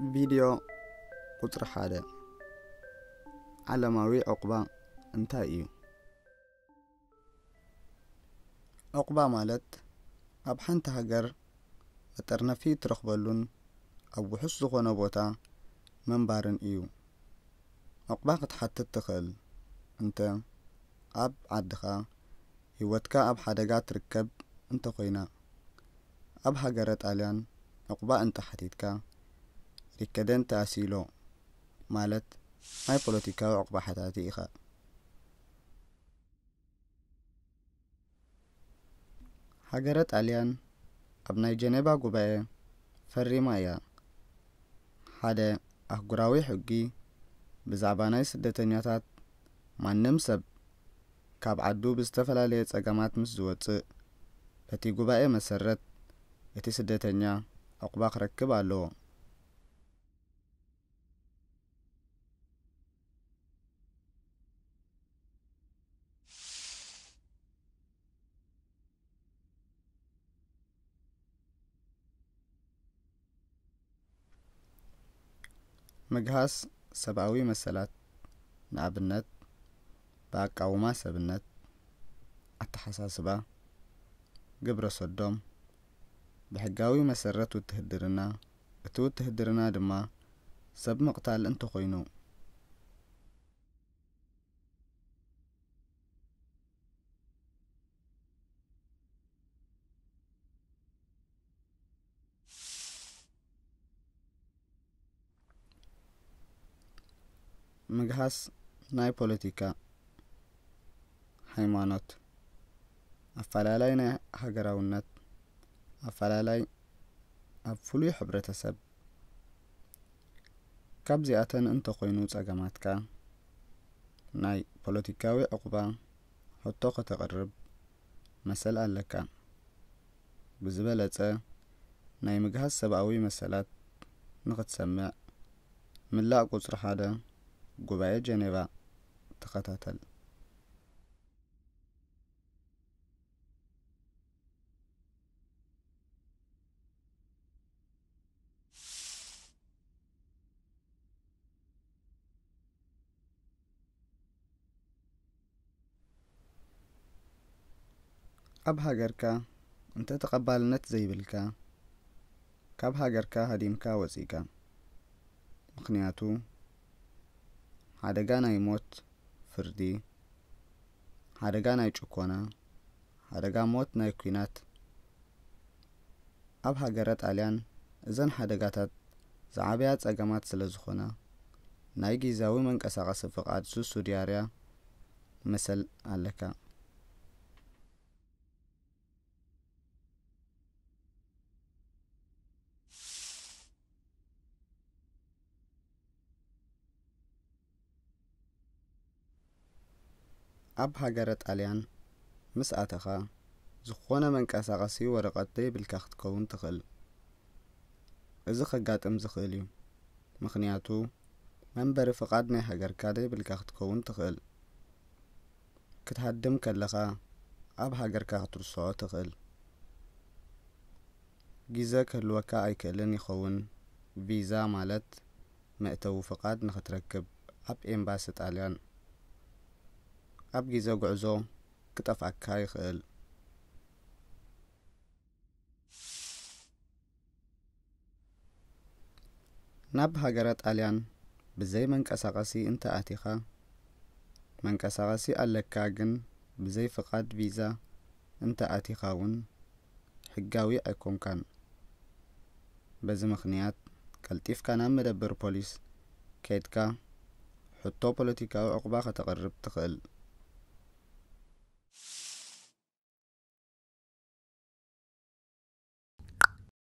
ቪድዮ ቁጽሪ ሓደ፣ ዓለማዊ ዕቑባ እንታይ እዩ? ዕቑባ ማለት ኣብ ሓንቲ ሃገር መጠርነፊ እትረኽበሉን ኣብ ውሑስ ዝኾነ ቦታ ምንባርን እዩ። ዕቑባ ክትሓትት ትኽእል እንተ ኣብ ዓድኻ ህይወትካ ኣብ ሓደጋ ትርከብ እንተኾይና። ኣብ ሃገረ ጣልያን ዕቑባ እንተ ሓቲትካ፣ ሪከደንተ ኣሲሎ ማለት ናይ ፖለቲካዊ ዕቑባ ሓታቲ ኢኻ። ሃገረ ጣልያን ኣብ ናይ ጀኔቫ ጉባኤ ፈሪማ እያ። ሓደ ኣህጉራዊ ሕጊ ብዛዕባ ናይ ስደተኛታት፣ ማንም ሰብ ካብ ዓዱ ብዝተፈላለየ ጸገማት ምስ ዝወጽእ፣ በቲ ጉባኤ መሰረት እቲ ስደተኛ ዕቑባ ክረክብ ኣለዎ። ምግሃስ ሰብኣዊ መሰላት፣ ንኣብነት፣ ብኣቃውማ ሰብነት፣ ኣተሓሳስባ፣ ግብረ ሰዶም፣ ብሕጋዊ መሰረት ውትህድርና፣ እቲ ውትህድርና ድማ ሰብ ምቕታል እንተኾይኑ። ምግሃስ ናይ ፖለቲካ፣ ሃይማኖት፣ ኣፈላላይ ናይ ሃገራውነት፣ ኣፈላላይ ኣብ ፍሉይ ሕብረተሰብ፣ ካብዚኣተን እንተኾይኑ ጸገማትካ፣ ናይ ፖለቲካዊ ዕቑባ ሕቶ ከተቕርብ መሰል ኣለካ። ብዝበለጸ ናይ ምግሃስ ሰብኣዊ መሰላት ንኽትሰምዕ፣ ምላእ ቁጽሪ ሓደ ጉባኤ ጀኔቫ ተኸታተል። ኣብ ሃገርካ እንተ ተቐባልነት ዘይብልካ፣ ካብ ሃገርካ ሃዲምካ ወጺእካ። ምኽንያቱ፣ ሓደጋ ናይ ሞት ፍርዲ፣ ሓደጋ ናይ ጭኮና፣ ሓደጋ ሞት ናይ ኲናት። ኣብ ሃገረ ጣልያን እዘን ሓደጋታት ዝዓበያ ጸገማት ስለ ዝኾና፣ ናይ ጊዛዊ መንቀሳቐሲ ፍቓድ ሱሱ ዲያርያ መሰል ኣለካ። ኣብ ሃገረ ጣልያን ምስ ኣተኻ፣ ዝኾነ መንቀሳቐሲ ወረቐት ደይብልካ ክትከውን ትኽእል። እዚ ከጋጥም ዝኽእል እዩ፣ ምኽንያቱ መንበሪ ፍቓድ ናይ ሃገርካ ደይብልካ ክትከውን ትኽእል። ክትሃድም ከለኻ ኣብ ሃገርካ ክትርስዖ ትኽእል። ግዜ ክህልወካ ኣይክእልን ይኸውን። ቪዛ ማለት መእተዊ ፍቓድ ንኽትረክብ ኣብ ኤምባሲ ጣልያን ኣብ ግዜ ጉዕዞ ክጠፍኣካ ይኽእል። ናብ ሃገረ ጣልያን ብዘይ መንቀሳቐሲ እንተ ኣቲኻ፣ መንቀሳቐሲ ኣለካ ግን ብዘይ ፍቓድ ቪዛ እንተ ኣቲኻ እውን ሕጋዊ ኣይኮንካን። በዚ ምኽንያት ቀልጢፍካ ናብ መደበር ፖሊስ ከይድካ ሕቶ ፖለቲካዊ ዕቑባ ከተቕርብ ትኽእል።